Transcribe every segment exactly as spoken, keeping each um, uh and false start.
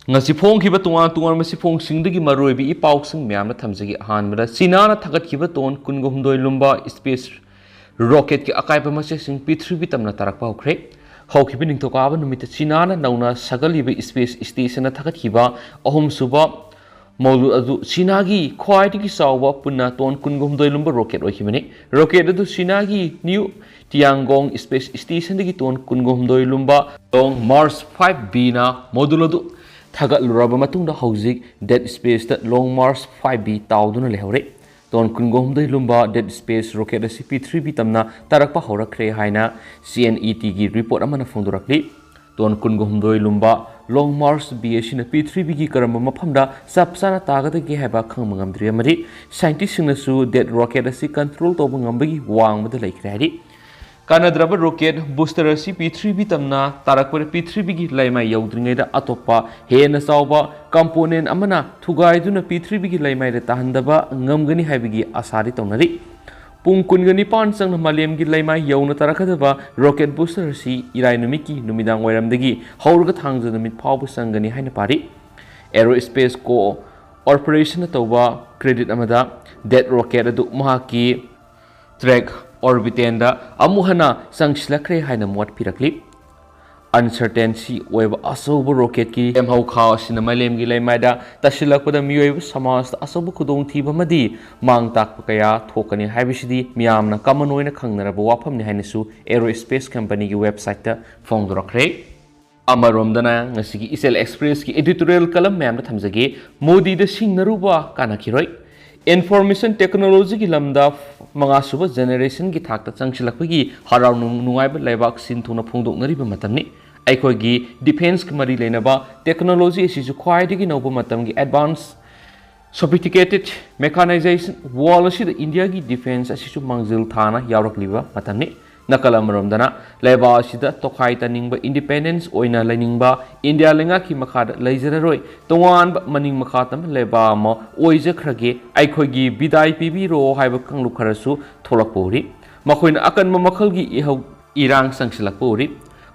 ꯉꯁꯤ ꯐꯣꯡꯈꯤꯕ ꯇꯣꯉꯥꯟ ꯇꯣꯉꯥꯟꯕ ꯁꯤꯐꯣꯡꯁꯤꯡꯗꯒꯤ ꯃꯔꯨꯑꯣꯏꯕ ꯏ ꯄꯥꯎꯁꯤꯡ ꯃꯌꯥꯝꯅ ꯊꯝꯖꯒꯦ꯫ ꯑꯍꯥꯟꯕꯗ, ꯆꯤꯅꯥꯅ ꯊꯥꯒꯠꯈꯤꯕ ꯇꯣꯟ ꯀꯨꯟꯒ ꯍꯨꯝꯗꯣꯏ ꯂꯨꯝꯕ ꯁ꯭ꯄꯦꯁ ꯔꯣꯀꯦꯠꯀꯤ ꯑꯀꯥꯏꯕ ꯃꯆꯦꯠꯁꯤꯡ ꯄ꯭ꯔꯤꯊꯤꯕꯤ ꯇꯝꯅ ꯇꯥꯔꯛꯄ ꯍꯧꯈ꯭ꯔꯦ꯫ ꯍꯧꯈꯤꯕ ꯅꯤꯡꯊꯧꯀꯥꯕ ꯅꯨꯃꯤꯠꯇ ꯆꯤꯅꯥꯅ ꯅꯧꯅ ꯁꯥꯒꯠꯂꯤꯕ ꯁ꯭ꯄꯦꯁ ꯁ꯭ꯇꯦꯁꯟꯅ ꯊꯥꯒꯠꯈꯤꯕ ꯑꯍꯨꯝꯁꯨꯕ ꯃꯣꯗꯨꯜ ꯑꯗꯨ ꯆꯤꯅꯥꯒꯤ ꯈ꯭ꯋꯥꯏꯗꯒꯤ ꯆꯥꯎꯕ ꯄꯨꯟꯅ ꯇꯣꯟ ꯀꯨꯟꯒ ꯍꯨꯝꯗꯣꯏ ꯂꯨꯝꯕ ꯔꯣꯀꯦꯠ ꯑꯣꯏꯈꯤꯕꯅꯤ꯫ ꯔꯣꯀꯦꯠ ꯑꯗꯨ ꯆꯤꯅꯥꯒꯤ ꯅ꯭ꯌꯨ ꯇꯤꯌꯥꯡꯒꯣꯡ ꯁ꯭ꯄꯦꯁ ꯁ꯭ꯇꯦꯁꯟꯗꯒꯤ ꯇꯣꯟ ꯀꯨꯟꯒ ꯍꯨꯝꯗꯣꯏ ꯂꯨꯝꯕ ꯂꯣꯡ ꯃꯥꯔꯁ ꯐꯥꯏꯚ ꯕꯤꯅ ꯃꯣꯗꯨꯜ ꯑꯗꯨ ꯊꯥꯒꯠꯂꯨꯔꯕ ꯃꯇꯨꯡꯗ ꯍꯧꯖꯤꯛ ꯗꯦꯠ ꯁ꯭ꯄꯦꯁꯇ ꯂꯣꯡ ꯃꯥꯔꯁ ꯐꯥꯏꯚ ꯕꯤ ꯇꯥꯎꯗꯨꯅ ꯂꯩꯍꯧꯔꯦ꯫ ꯇꯣꯟ ꯀꯨꯟꯒ ꯍꯨꯝꯗꯣꯏ ꯂꯨꯝꯕ ꯗꯦꯠ ꯁ꯭ꯄꯦꯁ ꯔꯣꯀꯦꯠ ꯑꯁꯤ ꯄ꯭ꯔꯤꯊꯤꯕꯤ ꯇꯝꯅ ꯇꯥꯔꯛꯄ ꯍꯧꯔꯛꯈ꯭ꯔꯦ ꯍꯥꯏꯅ ꯁꯤ ꯑꯦꯟ ꯏ ꯇꯤꯒꯤ ꯔꯤꯄꯣꯔꯠ ꯑꯃꯅ ꯐꯣꯡꯗꯣꯔꯛꯂꯤ꯫ ꯇꯣꯟ ꯀꯨꯟꯒ ꯍꯨꯝꯗꯣꯏ ꯂꯨꯝꯕ ꯂꯣꯡ ꯃꯥꯔꯁ ꯕꯤ ꯑꯁꯤꯅ ꯄ꯭ꯔꯤꯊꯤꯕꯤꯒꯤ ꯀꯔꯝꯕ ꯃꯐꯝꯗ ꯆꯞ ꯆꯥꯅ ꯇꯥꯒꯗꯒꯦ ꯍꯥꯏꯕ ꯈꯪꯕ ꯉꯝꯗ꯭ꯔꯤ ꯑꯃꯗꯤ ꯁꯥꯏꯟꯇꯤꯁꯁꯤꯡꯅꯁꯨ ꯗꯦꯠ ꯔꯣꯀꯦꯠ ꯑꯁꯤ ꯀꯟꯇ꯭ꯔꯣꯜ ꯇꯧꯕ ꯉꯝꯕꯒꯤ ꯋꯥꯡꯃꯗ ꯂꯩꯈ꯭ꯔꯦ ꯍꯥꯏꯔꯤ꯫ ꯀꯥꯟꯅꯗ꯭ꯔꯕ ꯔꯣꯀꯦꯠ ꯕꯨꯁꯇꯔ ꯑꯁꯤ ꯄ꯭ꯔꯤꯊꯤꯕꯤ ꯇꯝꯅ ꯇꯥꯔꯛꯄꯗ ꯄ꯭ꯔꯤꯊꯤꯕꯤꯒꯤ ꯂꯩꯃꯥꯏ ꯌꯧꯗ꯭ꯔꯤꯉꯩꯗ ꯑꯇꯣꯞꯄ ꯍꯦꯟꯅ ꯆꯥꯎꯕ ꯀꯝꯄꯣꯅꯦꯟ ꯑꯃꯅ ꯊꯨꯒꯥꯏꯗꯨꯅ ꯄ꯭ꯔꯤꯊꯤꯕꯤꯒꯤ ꯂꯩꯃꯥꯏꯗ ꯇꯥꯍꯟꯗꯕ ꯉꯝꯒꯅꯤ ꯍꯥꯏꯕꯒꯤ ꯑꯁꯥꯗꯤ ꯇꯧꯅꯔꯤ꯫ ꯄꯨꯡ ꯀꯨꯟꯒ ꯅꯤꯄꯥꯟ ꯆꯪꯅ ꯃꯥꯂꯦꯝꯒꯤ ꯂꯩꯃꯥꯏ ꯌꯧꯅ ꯇꯥꯔꯛꯀꯗꯕ ꯔꯣꯀꯦꯠ ꯕꯨꯁꯇꯔ ꯑꯁꯤ ꯏꯔꯥꯏ ꯅꯨꯃꯤꯠꯀꯤ ꯅꯨꯃꯤꯗꯥꯡ ꯋꯥꯏꯔꯝꯗꯒꯤ ꯍꯧꯔꯒ ꯊꯥꯡꯖ ꯅꯨꯃꯤꯠ ꯐꯥꯎꯕ ꯆꯪꯒꯅꯤ ꯍꯥꯏꯅ ꯄꯥꯔꯤ꯫ ꯑꯦꯔꯣ ꯁ꯭ꯄꯦꯁ ꯀꯣ ꯑꯣꯔꯄꯣꯔꯦꯁꯟꯅ ꯇꯧꯕ ꯀ꯭ꯔꯦꯗꯤꯠ ꯑꯃꯗ ꯗꯦꯠ ꯔꯣꯀꯦꯠ ꯑꯗꯨ ꯃꯍꯥꯛꯀꯤ ꯇ꯭ꯔꯦꯛ ꯑꯣꯔꯕꯤꯇꯦꯟꯗ ꯑꯃꯨꯛ ꯍꯟꯅ ꯆꯪꯁꯤꯜꯂꯛꯈ꯭ꯔꯦ ꯍꯥꯏꯅ ꯃꯣꯠ ꯄꯤꯔꯛꯂꯤ꯫ ꯑꯟꯁꯔꯇꯦꯟꯁꯤ ꯑꯣꯏꯕ ꯑꯆꯧꯕ ꯔꯣꯀꯦꯠꯀꯤ ꯂꯦꯝꯍꯧ ꯈꯥꯎ ꯑꯁꯤꯅ ꯃꯥꯂꯦꯝꯒꯤ ꯂꯩꯃꯥꯏꯗ ꯇꯥꯁꯤꯜꯂꯛꯄꯗ ꯃꯤꯑꯣꯏꯕ ꯁꯃꯥꯖꯇ ꯑꯆꯧꯕ ꯈꯨꯗꯣꯡꯊꯤꯕ ꯑꯃꯗꯤ ꯃꯥꯡ ꯇꯥꯛꯄ ꯀꯌꯥ ꯊꯣꯛꯀꯅꯤ ꯍꯥꯏꯕꯁꯤꯗꯤ ꯃꯤꯌꯥꯝꯅ ꯀꯃꯟ ꯑꯣꯏꯅ ꯈꯪꯅꯔꯕ ꯋꯥꯐꯝꯅꯤ ꯍꯥꯏꯅꯁꯨ ꯑꯦꯔꯣ ꯁ꯭ꯄꯦꯁ ꯀꯝꯄꯅꯤꯒꯤ ꯋꯦꯕꯁꯥꯏꯠꯇ ꯐꯣꯡꯗꯣꯔꯛꯈ꯭ꯔꯦ꯫ ꯑꯃꯔꯣꯝꯗꯅ ꯉꯁꯤꯒꯤ ꯏꯆꯦꯜ ꯑꯦꯛꯁꯄ꯭ꯔꯦꯁꯀꯤ ꯑꯦꯗꯤꯇꯣꯔꯤꯌꯦꯜ ꯀꯂꯝ ꯃꯌꯥꯝꯗ ꯊꯝꯖꯒꯦ꯫ ꯃꯣꯗꯤꯗ ꯁꯤꯡꯅꯔꯨꯕ ꯀꯥꯟꯅꯈꯤꯔꯣꯏ꯫ ꯏꯟꯐꯣꯔꯃꯦꯁꯟ ꯇꯦꯛꯅꯣꯂꯣꯖꯤꯒꯤ ꯂꯝꯗ ꯃꯉꯥꯁꯨꯕ ꯖꯦꯅꯦꯔꯦꯁꯟꯒꯤ ꯊꯥꯛꯇ ꯆꯪꯁꯤꯜꯂꯛꯄꯒꯤ ꯍꯔꯥꯎ ꯅꯨꯡꯉꯥꯏꯕ ꯂꯩꯕꯥꯛ ꯁꯤꯟ ꯊꯨꯡꯅ ꯐꯣꯡꯗꯣꯛꯅꯔꯤꯕ ꯃꯇꯝꯅꯤ꯫ ꯑꯩꯈꯣꯏꯒꯤ ꯗꯤꯐꯦꯟꯁꯀ ꯃꯔꯤ ꯂꯩꯅꯕ ꯇꯦꯛꯅꯣꯂꯣꯖꯤ ꯑꯁꯤꯁꯨ ꯈ꯭ꯋꯥꯏꯗꯒꯤ ꯅꯧꯕ ꯃꯇꯝꯒꯤ ꯑꯦꯗꯚꯥꯟꯁ ꯁꯣꯐꯤꯁꯇꯤꯀꯦꯇꯦꯗ ꯃꯦꯀꯥꯅꯥꯏꯖꯦꯁꯟ ꯋꯥꯔꯜ ꯑꯁꯤꯗ ꯏꯟꯗꯤꯌꯥꯒꯤ ꯗꯤꯐꯦꯟꯁ ꯑꯁꯤꯁꯨ ꯃꯥꯡꯖꯤꯜ ꯊꯥꯅ ꯌꯥꯎꯔꯛꯂꯤꯕ ꯃꯇꯝꯅꯤ꯫ ꯅꯥꯀꯜ ꯑꯃꯔꯣꯝꯗꯅ ꯂꯩꯕꯥꯛ ꯑꯁꯤꯗ ꯇꯣꯈꯥꯏ ꯇꯥꯅꯤꯡꯕ, ꯏꯟꯗꯤꯄꯦꯟꯗꯦꯟꯁ ꯑꯣꯏꯅ ꯂꯩꯅꯤꯡꯕ, ꯏꯟꯗꯤꯌꯥ ꯂꯩꯉꯥꯛꯀꯤ ꯃꯈꯥꯗ ꯂꯩꯖꯔꯔꯣꯏ, ꯇꯣꯉꯥꯟꯕ ꯃꯅꯤꯡ ꯃꯈꯥ ꯇꯝꯕ ꯂꯩꯕꯥꯛ ꯑꯃ ꯑꯣꯏꯖꯈ꯭ꯔꯒꯦ, ꯑꯩꯈꯣꯏꯒꯤ ꯕꯤꯗꯥꯏ ꯄꯤꯕꯤꯔꯣ ꯍꯥꯏꯕ ꯀꯥꯡꯂꯨꯞ ꯈꯔꯁꯨ ꯊꯣꯛꯂꯛꯄ ꯎꯔꯤ꯫ ꯃꯈꯣꯏꯅ ꯑꯀꯟꯕ ꯃꯈꯜꯒꯤ ꯏꯍꯧ ꯏꯔꯥꯡ ꯆꯪꯁꯤꯜꯂꯛꯄ ꯎꯔꯤ꯫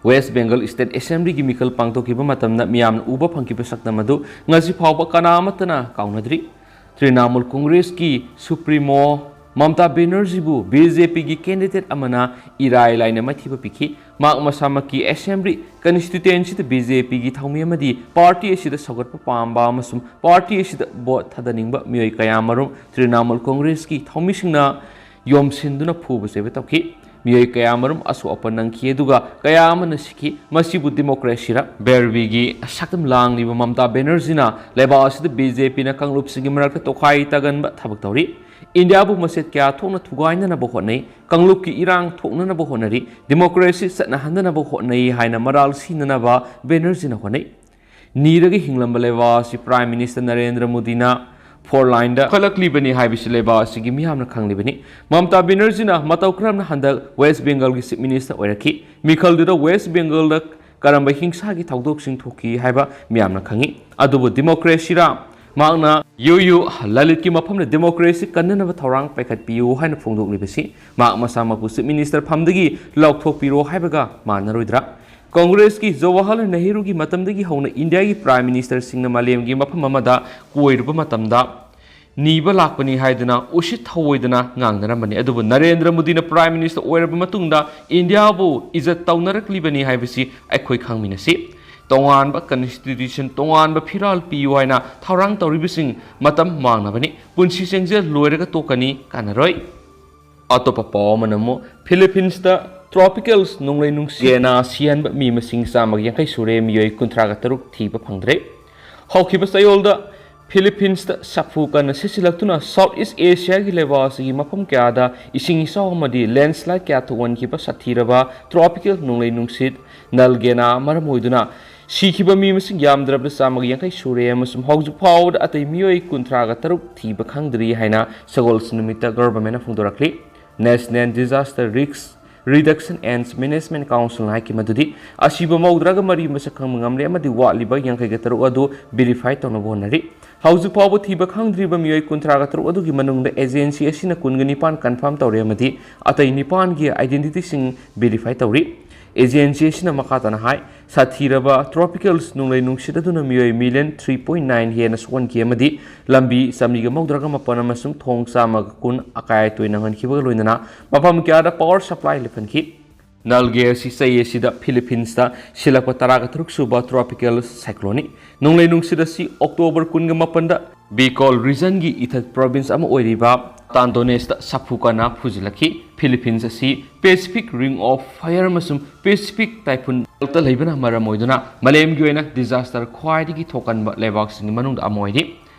West Bengal State Assemblyꯒꯤ ꯃꯤꯈꯜ ꯄꯥꯡꯊꯣꯛꯈꯤꯕ ꯃꯇꯝꯗ ꯃꯤꯌꯥꯝꯅ ꯎꯕ ꯐꯪꯈꯤꯕ ꯁꯛꯇꯝ ꯑꯗꯨ ꯉꯁꯤ ꯐꯥꯎꯕ ꯀꯅꯥ ꯑꯃꯠꯇꯅ ꯀꯥꯎꯅꯗ꯭ꯔꯤ꯫ ꯇ꯭ꯔꯤꯅꯥꯃꯨꯜ ꯀꯣꯡꯒ꯭ꯔꯦꯁꯀꯤ ꯁꯨꯄ꯭ꯔꯤꯃꯣ ꯃꯃꯇꯥ ꯕꯦꯅꯔꯖꯤꯕꯨ ꯕꯤ ꯖꯦ ꯄꯤꯒꯤ candidate ꯑꯃꯅ ꯏꯔꯥꯏ ꯂꯥꯏꯅ ꯃꯥꯏꯊꯤꯕ ꯄꯤꯈꯤ꯫ ꯃꯍꯥꯛ ꯃꯁꯥꯃꯛꯀꯤ assembly constituencyꯗ ꯕꯤ ꯖꯦ ꯄꯤꯒꯤ ꯊꯧꯃꯤ ꯑꯃꯗꯤ party ꯑꯁꯤꯗ ꯁꯧꯒꯠꯄ ꯄꯥꯝꯕ ꯑꯃꯁꯨꯡ party ꯑꯁꯤꯗ vote ꯊꯥꯗꯅꯤꯡꯕ ꯃꯤꯑꯣꯏ ꯀꯌꯥꯃꯔꯨꯝ ꯇ꯭ꯔꯤꯅꯥꯃꯨꯜ ꯀꯣꯡꯒ꯭ꯔꯦꯁꯀꯤ ꯊꯧꯃꯤꯁꯤꯡꯅ ꯌꯣꯝꯁꯤꯟꯗꯨꯅ ꯐꯨꯕ ꯆꯩꯕ ꯇꯧꯈꯤ꯫ ꯃꯤꯑꯣꯏ ꯀꯌꯥꯃꯔꯨꯝ ꯑꯁꯣꯛ ꯑꯄꯟ ꯅꯪꯈꯤ, ꯑꯗꯨꯒ ꯀꯌꯥ ꯑꯃꯅ ꯁꯤꯈꯤ꯫ ꯃꯁꯤꯕꯨ democracyꯔ? ꯕꯦꯔꯕꯤꯒꯤ ꯁꯛꯇꯝ ꯂꯥꯡꯂꯤꯕ ꯃꯃꯇꯥ ꯕꯦꯅꯔꯖꯤꯅ ꯂꯩꯕꯥꯛ ꯑꯁꯤꯗ ꯕꯤ ꯖꯦ ꯄꯤꯅ ꯀꯥꯡꯂꯨꯞꯁꯤꯡꯒꯤ ꯃꯔꯛꯇ ꯇꯣꯈꯥꯏ ꯇꯥꯒꯟꯕ ꯊꯕꯛ ꯇꯧꯔꯤ꯫ ꯏꯟꯗꯤꯌꯥꯕꯨ ꯃꯆꯦꯠ ꯀꯌꯥ ꯊꯣꯛꯅ ꯊꯨꯒꯥꯏꯅꯅꯕ ꯍꯣꯠꯅꯩ, ꯀꯥꯡꯂꯨꯞꯀꯤ ꯏꯔꯥꯡ ꯊꯣꯛꯅꯅꯕ ꯍꯣꯠꯅꯔꯤ, democracy ꯆꯠꯅꯍꯟꯗꯅꯕ ꯍꯣꯠꯅꯩ ꯍꯥꯏꯅ ꯃꯔꯥꯜ ꯁꯤꯅꯅꯕ ꯕꯦꯅꯔꯖꯤꯅ ꯍꯣꯠꯅꯩ꯫ ꯅꯤꯔꯒ ꯍꯤꯡꯂꯝꯕ ꯂꯩꯕꯥꯛ ꯑꯁꯤ Prime Minister ꯅꯔꯦꯟꯗ꯭ꯔ ꯃꯣꯗꯤꯅ four lineꯗ ꯄꯨꯈꯠꯂꯛꯂꯤꯕꯅꯤ ꯍꯥꯏꯕꯁꯤ ꯂꯩꯕꯥꯛ ꯑꯁꯤꯒꯤ ꯃꯤꯌꯥꯝꯅ ꯈꯪꯂꯤꯕꯅꯤ꯫ ꯃꯃꯇꯥ ꯕꯦꯅꯔꯖꯤꯅ ꯃꯇꯧ ꯀꯔꯝꯅ ꯍꯟꯗꯛ West Bengalꯒꯤ Chief Minister ꯑꯣꯏꯔꯛꯈꯤ? ꯃꯤꯈꯜꯗꯨꯗ West Bengalꯗ ꯀꯔꯝꯕ ꯍꯤꯡꯁꯥꯒꯤ ꯊꯧꯗꯣꯛꯁꯤꯡ ꯊꯣꯛꯈꯤ ꯍꯥꯏꯕ ꯃꯤꯌꯥꯝꯅ ꯈꯪꯏ꯫ ꯑꯗꯨꯕꯨ democracyꯔ? ꯃꯍꯥꯛꯅ ꯌꯨ ꯌꯨ ꯂꯂꯤꯠꯀꯤ ꯃꯐꯝꯗ democracy ꯀꯟꯅꯅꯕ ꯊꯧꯔꯥꯡ ꯄꯥꯏꯈꯠꯄꯤꯌꯨ ꯍꯥꯏꯅ ꯐꯣꯡꯗꯣꯛꯂꯤꯕꯁꯤ ꯃꯍꯥꯛ ꯃꯁꯥꯃꯛꯄꯨ Chief Minister ꯐꯝꯗꯒꯤ ꯂꯧꯊꯣꯛꯄꯤꯔꯣ ꯍꯥꯏꯕꯒ ꯃꯥꯟꯅꯔꯣꯏꯗ꯭ꯔꯥ? ꯀꯣꯡꯒ꯭ꯔꯦꯁꯀꯤ ꯖꯋꯥꯍꯔꯂꯥꯜ ꯅꯦꯍꯔꯨꯒꯤ ꯃꯇꯝꯗꯒꯤ ꯍꯧꯅ ꯏꯟꯗꯤꯌꯥꯒꯤ Prime Ministerꯁꯤꯡꯅ ꯃꯥꯂꯦꯝꯒꯤ ꯃꯐꯝ ꯑꯃꯗ ꯀꯣꯏꯔꯨꯕ ꯃꯇꯝꯗ ꯅꯤꯕ ꯂꯥꯛꯄꯅꯤ ꯍꯥꯏꯗꯨꯅ ꯎꯁꯤꯠ ꯊꯧꯑꯣꯏꯗꯅ ꯉꯥꯡꯅꯔꯝꯕꯅꯤ꯫ ꯑꯗꯨꯕꯨ ꯅꯔꯦꯟꯗ꯭ꯔ ꯃꯣꯗꯤꯅ Prime Minister ꯑꯣꯏꯔꯕ ꯃꯇꯨꯡꯗ ꯏꯟꯗꯤꯌꯥꯕꯨ ꯏꯖꯠ ꯇꯧꯅꯔꯛꯂꯤꯕꯅꯤ ꯍꯥꯏꯕꯁꯤ ꯑꯩꯈꯣꯏ ꯈꯪꯃꯤꯟꯅꯁꯤ꯫ ꯇꯣꯉꯥꯟꯕ constitution, ꯇꯣꯉꯥꯟꯕ ꯐꯤꯔꯥꯜ ꯄꯤꯌꯨ ꯍꯥꯏꯅ ꯊꯧꯔꯥꯡ ꯇꯧꯔꯤꯕꯁꯤꯡ ꯃꯇꯝ ꯃꯥꯡꯅꯕꯅꯤ꯫ ꯄꯨꯟꯁꯤ ꯆꯦꯡꯖꯦꯜ ꯂꯣꯏꯔꯒ ꯇꯣꯛꯀꯅꯤ, ꯀꯥꯟꯅꯔꯣꯏ꯫ ꯑꯇꯣꯞꯄ ꯄꯥꯎ ꯑꯃꯅ ꯑꯃꯨꯛ Philippines ꯇ tropical ꯅꯣꯡꯂꯩ ꯅꯨꯡꯁꯤꯠꯅ ꯁꯤꯍꯟꯕ ꯃꯤ ꯃꯁꯤꯡ ꯆꯥꯝꯃꯒ ꯌꯥꯡꯈꯩ ꯁꯨꯔꯦ, ꯃꯤꯑꯣꯏ ꯀꯨꯟꯊ꯭ꯔꯥꯒ ꯇꯔꯨꯛ ꯊꯤꯕ ꯐꯪꯗ꯭ꯔꯦ꯫ ꯍꯧꯈꯤꯕ ꯆꯌꯣꯜꯗ Philippines ꯇ ꯁꯥꯐꯨ ꯀꯟꯅ ꯁꯤꯠꯆꯤꯜꯂꯛꯇꯨꯅ South East Asia ꯒꯤ ꯂꯩꯕꯥꯛ ꯑꯁꯤꯒꯤ ꯃꯐꯝ ꯀꯌꯥꯗ ꯏꯁꯤꯡ ꯏꯆꯥꯎ ꯑꯃꯗꯤ landslide ꯀꯌꯥ ꯊꯣꯛꯍꯟꯈꯤꯕ ꯁꯥꯊꯤꯔꯕ tropical ꯅꯣꯡꯂꯩ ꯅꯨꯡꯁꯤꯠ ꯅꯜꯒꯦꯅ ꯃꯔꯝ ꯑꯣꯏꯗꯨꯅ ꯁꯤꯈꯤꯕ ꯃꯤ ꯃꯁꯤꯡ ꯌꯥꯝꯗ꯭ꯔꯕꯗ ꯆꯥꯝꯃꯒ ꯌꯥꯡꯈꯩ ꯁꯨꯔꯦ ꯑꯃꯁꯨꯡ ꯍꯧꯖꯤꯛ ꯐꯥꯎꯕꯗ ꯑꯇꯩ ꯃꯤꯑꯣꯏ ꯀꯨꯟꯊ꯭ꯔꯥꯒ ꯇꯔꯨꯛ ꯊꯤꯕ ꯈꯪꯗ꯭ꯔꯤ ꯍꯥꯏꯅ ꯁꯒꯣꯜꯁꯦꯟ ꯅꯨꯃꯤꯠꯇ government ꯅ ꯐꯣꯡꯗꯣꯔꯛꯂꯤ꯫ National Disaster Risk Reduction and Management Council ꯅ ꯍꯥꯏꯈꯤ ꯃꯗꯨꯗꯤ ꯑꯁꯤꯕ ꯃꯧꯗ꯭ꯔꯥꯒ ꯃꯔꯤ ꯃꯁꯛ ꯈꯪꯕ ꯉꯝꯂꯦ ꯑꯃꯗꯤ ꯋꯥꯠꯂꯤꯕ ꯌꯥꯡꯈꯩꯒ ꯇꯔꯨꯛ ꯑꯗꯨ verify ꯇꯧꯅꯕ ꯍꯣꯠꯅꯔꯤ꯫ ꯍꯧꯖꯤꯛ ꯐꯥꯎꯕ ꯊꯤꯕ ꯈꯪꯗ꯭ꯔꯤꯕ ꯃꯤꯑꯣꯏ ꯀꯨꯟꯊ꯭ꯔꯥꯒ ꯇꯔꯨꯛ ꯑꯗꯨꯒꯤ ꯃꯅꯨꯡꯗ agency ꯑꯁꯤꯅ ꯀꯨꯟꯒ ꯅꯤꯄꯥꯟ confirm ꯇꯧꯔꯦ ꯑꯃꯗꯤ ꯑꯇꯩ ꯅꯤꯄꯥꯟꯒꯤ identity ꯁꯤꯡ verify ꯇꯧꯔꯤ꯫ ꯑꯦꯖꯦꯟꯁꯤ ꯑꯁꯤꯅ ꯃꯈꯥ ꯇꯥꯅ ꯍꯥꯏ, ꯁꯥꯊꯤꯔꯕ ꯇ꯭ꯔꯣꯄꯤꯀꯦꯜ ꯅꯣꯡꯂꯩ ꯅꯨꯡꯁꯤꯠ ꯑꯗꯨꯅ ꯃꯤꯑꯣꯏ ꯃꯤꯂꯤꯌꯟ ꯊ꯭ꯔꯤ ꯄꯣꯏꯟ ꯅꯥꯏꯟ ꯍꯦꯟꯅ ꯁꯣꯛꯍꯟꯈꯤ ꯑꯃꯗꯤ ꯂꯝꯕꯤ ꯆꯥꯃꯔꯤꯒ ꯃꯧꯗ꯭ꯔꯥꯒ ꯃꯥꯄꯟ ꯑꯃꯁꯨꯡ ꯊꯣꯡ ꯆꯥꯝꯃꯒ ꯀꯨꯟ ꯑꯀꯥꯏ ꯑꯇꯣꯏ ꯅꯪꯍꯟꯈꯤꯕꯒ ꯂꯣꯏꯅꯅ ꯃꯐꯝ ꯀꯌꯥꯗ ꯄꯥꯋꯔ ꯁꯄ꯭ꯂꯥꯏ ꯂꯦꯞꯍꯟꯈꯤ꯫ ꯅꯜꯒꯦ ꯑꯁꯤ ꯆꯍꯤ ꯑꯁꯤꯗ ꯐꯤꯂꯤꯄꯤꯟꯁꯇ ꯁꯤꯜꯂꯛꯄ ꯇꯔꯥꯒ ꯇꯔꯨꯛ ꯁꯨꯕ ꯇ꯭ꯔꯣꯄꯤꯀꯦꯜ ꯁꯥꯏꯀ꯭ꯂꯣꯟꯅꯤ꯫ ꯅꯣꯡꯂꯩ ꯅꯨꯡꯁꯤꯠ ꯑꯁꯤ ꯑꯣꯛꯇꯣꯕꯔ ꯀꯨꯟꯒ ꯃꯥꯄꯟꯗ ꯕꯤꯀꯣꯜ ꯔꯤꯖꯟꯒꯤ ꯏꯊꯠ ꯄ꯭ꯔꯣꯚꯤꯟꯁ ꯑꯃ ꯑꯣꯏꯔꯤꯕ ꯇꯥꯟꯗꯣꯅꯦꯁꯇ ꯁꯥꯐꯨ ꯀꯟꯅ ꯐꯨꯖꯤꯜꯂꯛꯈꯤ꯫ ꯐꯤꯂꯤꯄꯤꯟꯁ ꯑꯁꯤ ꯄꯦꯁꯤꯐꯤꯛ ꯔꯤꯡ ꯑꯣꯐ ꯐꯥꯌꯔ ꯑꯃꯁꯨꯡ ꯄꯦꯁꯤꯐꯤꯛ ꯇꯥꯏꯐꯨꯟ ꯕꯦꯜꯇ ꯂꯩꯕꯅ ꯃꯔꯝ ꯑꯣꯏꯗꯨꯅ ꯃꯥꯂꯦꯝꯒꯤ ꯑꯣꯏꯅ ꯗꯤꯖꯥꯁꯇꯔ ꯈ꯭ꯋꯥꯏꯗꯒꯤ ꯊꯣꯛꯀꯟꯕ ꯂꯩꯕꯥꯛꯁꯤꯡꯒꯤ ꯃꯅꯨꯡꯗ ꯑꯃ ꯑꯣꯏꯔꯤ꯫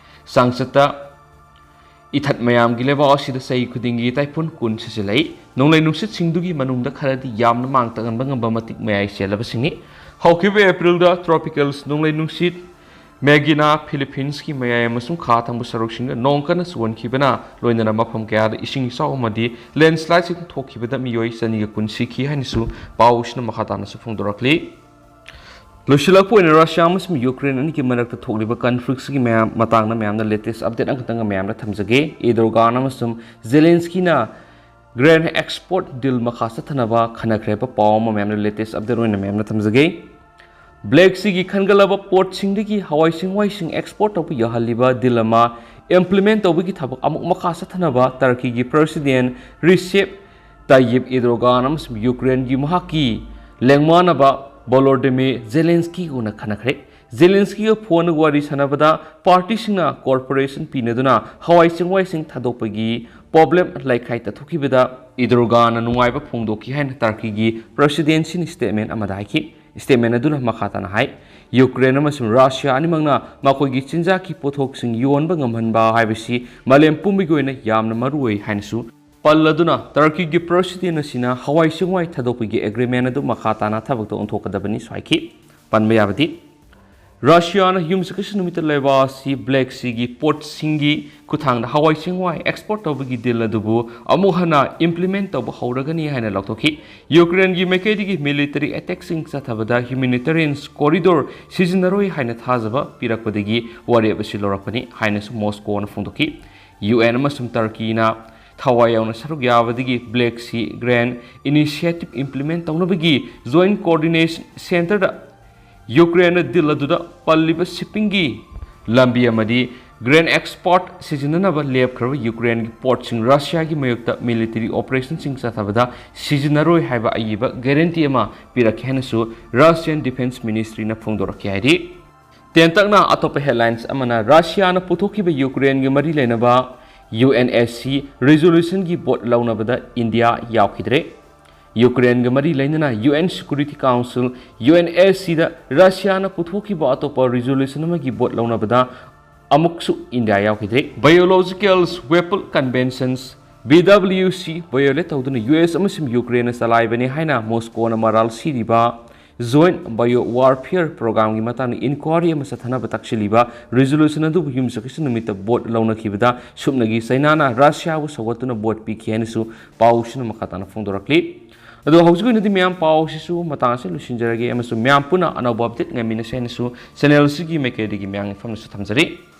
ꯆꯥꯡꯆꯠꯇ ꯏꯊꯠ ꯃꯌꯥꯝꯒꯤ ꯂꯩꯕꯥꯛ ꯑꯁꯤꯗ ꯆꯍꯤ ꯈꯨꯗꯤꯡꯒꯤ ꯇꯥꯏꯐꯨꯟ ꯀꯨꯟ ꯁꯤꯖꯤꯜꯂꯛꯏ꯫ ꯅꯣꯡꯂꯩ ꯅꯨꯡꯁꯤꯠꯁꯤꯡꯗꯨꯒꯤ ꯃꯅꯨꯡꯗ ꯈꯔꯗꯤ ꯌꯥꯝꯅ ꯃꯥꯡ ꯇꯥꯛꯍꯟꯕ ꯉꯝꯕ ꯃꯇꯤꯛ ꯃꯌꯥꯏ ꯆꯦꯜꯂꯕꯁꯤꯡꯅꯤ꯫ ꯍꯧꯈꯤꯕ ꯑꯦꯄ꯭ꯔꯤꯜꯗ ꯇ꯭ꯔꯣꯄꯤꯀꯦꯜ ꯅꯣꯡꯂꯩ ꯅꯨꯡꯁꯤꯠ ꯃꯦꯒꯤꯅꯥ ꯐꯤꯂꯤꯄꯤꯟꯁꯀꯤ ꯃꯌꯥꯏ ꯑꯃꯁꯨꯡ ꯈꯥ ꯊꯪꯕ ꯁꯔꯨꯛꯁꯤꯡꯗ ꯅꯣꯡ ꯀꯟꯅ ꯆꯨꯍꯟꯈꯤꯕꯅ ꯂꯣꯏꯅꯅ ꯃꯐꯝ ꯀꯌꯥꯗ ꯏꯁꯤꯡ ꯏꯆꯥꯎ ꯑꯃꯗꯤ ꯂꯦꯟꯁꯂꯥꯏꯗꯁꯤꯡ ꯊꯣꯛꯈꯤꯕꯗ ꯃꯤꯑꯣꯏ ꯆꯅꯤꯒ ꯀꯨꯟ ꯁꯤꯈꯤ ꯍꯥꯏꯅꯁꯨ ꯄꯥꯎꯁꯤꯅ ꯃꯈꯥ ꯇꯥꯅꯁꯨ ꯐꯣꯡꯗꯣꯔꯛꯂꯤ꯫ ꯂꯣꯏꯁꯤꯜꯂꯛꯄ ꯑꯣꯏꯅ ꯔꯁꯤꯌꯥ ꯑꯃꯁꯨꯡ ꯌꯨꯀ꯭ꯔꯦꯟ ꯑꯅꯤꯒꯤ ꯃꯔꯛꯇ ꯊꯣꯛꯂꯤꯕ ꯀꯟꯐ꯭ꯂꯤꯛꯁꯀꯤ ꯃꯌꯥꯝ ꯃꯇꯥꯡꯗ ꯃꯌꯥꯝꯅ ꯂꯦꯇꯦꯁ ꯑꯞꯗꯦꯠ ꯑꯃꯈꯛꯇꯪꯒ ꯃꯌꯥꯝꯗ ꯊꯝꯖꯒꯦ꯫ ꯏꯗꯣꯔꯒꯥꯟ ꯑꯃꯁꯨꯡ ꯖꯦꯂꯦꯟꯁꯀꯤꯅ ꯒ꯭ꯔꯦꯟ ꯑꯦꯛꯁꯄꯣꯔꯠ ꯗꯤꯜ ꯃꯈꯥ ꯆꯠꯊꯅꯕ ꯈꯟꯅꯈ꯭ꯔꯦ ꯍꯥꯏꯕ ꯄꯥꯎ ꯑꯃ ꯃꯌꯥꯝꯅ ꯂꯦꯇꯦꯁ ꯑꯞꯗꯦꯠ ꯑꯣꯏꯅ ꯃꯌꯥꯝꯅ ꯊꯝꯖꯒꯦ꯫ ꯕ꯭ꯂꯦꯛ ꯁꯤꯒꯤ ꯈꯟꯒꯠꯂꯕ ꯄꯣꯔꯠꯁꯤꯡꯗꯒꯤ ꯍꯋꯥꯏ ꯆꯦꯡꯋꯥꯏꯁꯤꯡ ꯑꯦꯛꯁꯄꯣꯔꯠ ꯇꯧꯕ ꯌꯥꯍꯜꯂꯤꯕ ꯗꯤꯜ ꯑꯃ ꯏꯝꯄ꯭ꯂꯤꯃꯦꯟ ꯇꯧꯕꯒꯤ ꯊꯕꯛ ꯑꯃꯨꯛ ꯃꯈꯥ ꯆꯠꯊꯅꯕ ꯇꯔꯀꯤꯒꯤ ꯄ꯭ꯔꯁꯤꯗꯦꯟ ꯔꯤꯁꯦꯞ ꯇꯥꯏꯌꯤꯞ ꯏꯗꯣꯔꯒꯥꯟ ꯑꯃꯁꯨꯡ ꯌꯨꯀ꯭ꯔꯦꯟꯒꯤ ꯃꯍꯥꯛꯀꯤ ꯂꯦꯡꯃꯥꯟꯅꯕ ꯕꯣꯂꯣꯗꯤꯃꯤꯔ ꯖꯦꯂꯦꯟꯁꯀꯤꯒ ꯎꯅ ꯈꯟꯅꯈ꯭ꯔꯦ꯫ ꯖꯦꯂꯦꯟꯁꯀꯤꯒ ꯐꯣꯟꯗ ꯋꯥꯔꯤ ꯁꯥꯟꯅꯕꯗ ꯄꯥꯔꯇꯤꯁꯤꯡꯅ ꯀꯣꯔꯄꯣꯔꯦꯁꯟ ꯄꯤꯅꯗꯨꯅ ꯍꯋꯥꯏ ꯆꯦꯡꯋꯥꯏꯁꯤꯡ ꯊꯥꯗꯣꯛꯄꯒꯤ ꯄ꯭ꯔꯣꯕ꯭ꯂꯦꯝ ꯂꯩꯈꯥꯏ ꯇꯠꯊꯣꯛꯈꯤꯕꯗ ꯏꯗꯣꯔꯒꯥꯟꯅ ꯅꯨꯡꯉꯥꯏꯕ ꯐꯣꯡꯗꯣꯛꯈꯤ ꯍꯥꯏꯅ ꯇꯔꯀꯤꯒꯤ ꯄ꯭ꯔꯁꯤꯗꯦꯟꯁꯤꯅ ꯁ꯭ꯇꯦꯠꯃꯦꯟ ꯑꯃꯗ ꯍꯥꯏꯈꯤ꯫ ꯁ꯭ꯇꯦꯠꯃꯦꯟ ꯑꯗꯨꯅ ꯃꯈꯥ ꯇꯥꯅ ꯍꯥꯏ, ꯌꯨꯀ꯭ꯔꯦꯟ ꯑꯃꯁꯨꯡ ꯔꯁꯤꯌꯥ ꯑꯅꯤꯃꯛꯅ ꯃꯈꯣꯏꯒꯤ ꯆꯤꯟꯖꯥꯛꯀꯤ ꯄꯣꯠꯊꯣꯛꯁꯤꯡ ꯌꯣꯟꯕ ꯉꯝꯍꯟꯕ ꯍꯥꯏꯕꯁꯤ ꯃꯥꯂꯦꯝ ꯄꯨꯝꯕꯒꯤ ꯑꯣꯏꯅ ꯌꯥꯝꯅ ꯃꯔꯨꯑꯣꯏ ꯍꯥꯏꯅꯁꯨ ꯄꯜꯂꯗꯨꯅ, ꯇꯔꯀꯤꯒꯤ ꯄ꯭ꯔꯁꯤꯗꯦꯟ ꯑꯁꯤꯅ ꯍꯋꯥꯏ ꯆꯦꯡꯋꯥꯏ ꯊꯥꯗꯣꯛꯄꯒꯤ ꯑꯦꯒ꯭ꯔꯤꯃꯦꯟ ꯑꯗꯨ ꯃꯈꯥ ꯇꯥꯅ ꯊꯕꯛꯇ ꯑꯣꯟꯊꯣꯛꯀꯗꯕꯅꯤꯁꯨ ꯍꯥꯏꯈꯤ꯫ ꯄꯟꯕ ꯌꯥꯕꯗꯤ, ꯔꯁꯤꯌꯥꯅ ꯌꯨꯝꯁꯀꯩꯁ ꯅꯨꯃꯤꯠꯇ ꯂꯩꯕꯥꯛ ꯑꯁꯤ ꯕ꯭ꯂꯦꯛ ꯁꯤꯒꯤ ꯄꯣꯔꯠꯁꯤꯡꯒꯤ ꯈꯨꯠꯊꯥꯡꯗ ꯍꯋꯥꯏ ꯆꯦꯡꯋꯥꯏ ꯑꯦꯛꯁꯄꯣꯔꯠ ꯇꯧꯕꯒꯤ ꯗꯤꯜ ꯑꯗꯨꯕꯨ ꯑꯃꯨꯛ ꯍꯟꯅ ꯏꯝꯄ꯭ꯂꯤꯃꯦꯟ ꯇꯧꯕ ꯍꯧꯔꯒꯅꯤ ꯍꯥꯏꯅ ꯂꯥꯎꯊꯣꯛꯈꯤ꯫ ꯌꯨꯀ꯭ꯔꯦꯟꯒꯤ ꯃꯥꯏꯀꯩꯗꯒꯤ ꯃꯤꯂꯤꯇꯔꯤ ꯑꯦꯇꯦꯛꯁꯤꯡ ꯆꯠꯊꯕꯗ ꯍ꯭ꯌꯨꯃꯦꯅꯤꯇꯦꯔꯤꯌꯟ ꯀꯣꯔꯤꯗꯣꯔ ꯁꯤꯖꯤꯟꯅꯔꯣꯏ ꯍꯥꯏꯅ ꯊꯥꯖꯕ ꯄꯤꯔꯛꯄꯗꯒꯤ ꯋꯥꯔꯦꯞ ꯑꯁꯤ ꯂꯧꯔꯛꯄꯅꯤ ꯍꯥꯏꯅꯁꯨ ꯃꯣꯁꯀꯣꯅ ꯐꯣꯡꯗꯣꯛꯈꯤ꯫ ꯌꯨ ꯑꯦꯟ ꯑꯃꯁꯨꯡ ꯇꯔꯀꯤꯅ ꯊꯋꯥꯏ ꯌꯥꯎꯅ ꯁꯔꯨꯛ ꯌꯥꯕꯗꯒꯤ Black Sea Grain Initiative implement ꯇꯧꯅꯕꯒꯤ Joint Coordination Centreꯗ ꯌꯨꯀ꯭ꯔꯦꯟꯅ ꯗꯤꯜ ꯑꯗꯨꯗ ꯄꯜꯂꯤꯕ ꯁꯤꯞꯄꯤꯡꯒꯤ ꯂꯝꯕꯤ ꯑꯃꯗꯤ ꯒ꯭ꯔꯦꯟ ꯑꯦꯛꯁꯄꯣꯔꯠ ꯁꯤꯖꯤꯟꯅꯅꯕ ꯂꯦꯞꯈ꯭ꯔꯕ ꯌꯨꯀ꯭ꯔꯦꯟꯒꯤ ꯄꯣꯠꯁꯤꯡ ꯔꯁꯤꯌꯥꯒꯤ ꯃꯥꯌꯣꯛꯇ ꯃꯤꯂꯤꯇꯔꯤ ꯑꯣꯄꯔꯦꯁꯟꯁꯤꯡ ꯆꯠꯊꯕꯗ ꯁꯤꯖꯤꯟꯅꯔꯣꯏ ꯍꯥꯏꯕ ꯑꯏꯕ ꯒꯦꯔꯦꯟꯇꯤ ꯑꯃ ꯄꯤꯔꯛꯈꯤ ꯍꯥꯏꯅꯁꯨ ꯔꯁꯤꯌꯥꯟ ꯗꯤꯐꯦꯟꯁ ꯃꯤꯅꯤꯁꯇ꯭ꯔꯤꯅ ꯐꯣꯡꯗꯣꯔꯛꯈꯤ ꯍꯥꯏꯔꯤ꯫ ꯇꯦꯟꯇꯛꯅ ꯑꯇꯣꯞꯄ ꯍꯦꯗꯂꯥꯏꯟꯁ ꯑꯃꯅ ꯔꯁꯤꯌꯥꯅ ꯄꯨꯊꯣꯛꯈꯤꯕ ꯌꯨꯀ꯭ꯔꯦꯟꯒ ꯃꯔꯤ ꯂꯩꯅꯕ U N S C ꯔꯤꯖꯣꯂꯨꯁꯟꯒꯤ vote ꯂꯧꯅꯕꯗ India ꯌꯥꯎꯈꯤꯗ꯭ꯔꯦ꯫ ꯌꯨꯀ꯭ꯔꯦꯟꯒ ꯃꯔꯤ ꯂꯩꯅꯅ U N security council, U N S ꯁꯤꯗ ꯔꯁꯤꯌꯥꯅ ꯄꯨꯊꯣꯛꯈꯤꯕ ꯑꯇꯣꯞꯄ ꯔꯤꯖꯣꯂꯨꯁꯟ ꯑꯃꯒꯤ ꯚꯣꯠ ꯂꯧꯅꯕꯗ ꯑꯃꯨꯛꯁꯨ ꯏꯟꯗꯤꯌꯥ ꯌꯥꯎꯈꯤꯗ꯭ꯔꯦ꯫ Biological Weapon Conventions, B W C, violate ꯇꯧꯗꯨꯅ ꯌꯨ ꯑꯦꯁ ꯑꯃꯁꯨꯡ ꯌꯨꯀ꯭ꯔꯦꯟꯅ ꯆꯂꯥꯏꯕꯅꯤ ꯍꯥꯏꯅ ꯃꯣꯁꯀꯣꯅ ꯃꯔꯥꯜ ꯁꯤꯔꯤꯕ Joint Bio Warfare Programꯒꯤ ꯃꯇꯥꯡꯗ ꯏꯟꯀ꯭ꯋꯥꯔꯤ ꯑꯃ ꯆꯠꯊꯅꯕ ꯇꯛꯁꯤꯜꯂꯤꯕ ꯔꯤꯖꯣꯂꯨꯁꯟ ꯑꯗꯨꯕꯨ ꯌꯨꯝꯁꯀꯩꯁ ꯅꯨꯃꯤꯠꯇ ꯚꯣꯠ ꯂꯧꯅꯈꯤꯕꯗ ꯁꯨꯞꯅꯒꯤ ꯆꯩꯅꯥꯅ ꯔꯁꯤꯌꯥꯕꯨ ꯁꯧꯒꯠꯇꯨꯅ ꯚꯣꯠ ꯄꯤꯈꯤ ꯍꯥꯏꯅꯁꯨ ꯄꯥꯎꯁꯤꯅ ꯃꯈꯥ ꯇꯥꯅ ꯐꯣꯡꯗꯣꯔꯛꯂꯤ꯫ ꯑꯗꯣ ꯍꯧꯖꯤꯛꯀꯤ ꯑꯣꯏꯅꯗꯤ ꯃꯌꯥꯝ ꯄꯥꯎꯁꯤꯁꯨ ꯃꯇꯥꯡ ꯑꯁꯤ ꯂꯣꯏꯁꯤꯟꯖꯔꯒꯦ ꯑꯃꯁꯨꯡ ꯃꯌꯥꯝ ꯄꯨꯟꯅ ꯑꯅꯧꯕ ꯑꯞꯗꯦꯠ ꯉꯥꯏꯃꯤꯟꯅꯁꯦ ꯍꯥꯏꯅꯁꯨ ꯆꯦꯅꯦꯜꯁꯤꯒꯤ ꯃꯥꯏꯀꯩꯗꯒꯤ ꯃꯌꯥꯝꯒꯤ ꯃꯐꯝꯗꯁꯨ ꯊꯝꯖꯔꯤ꯫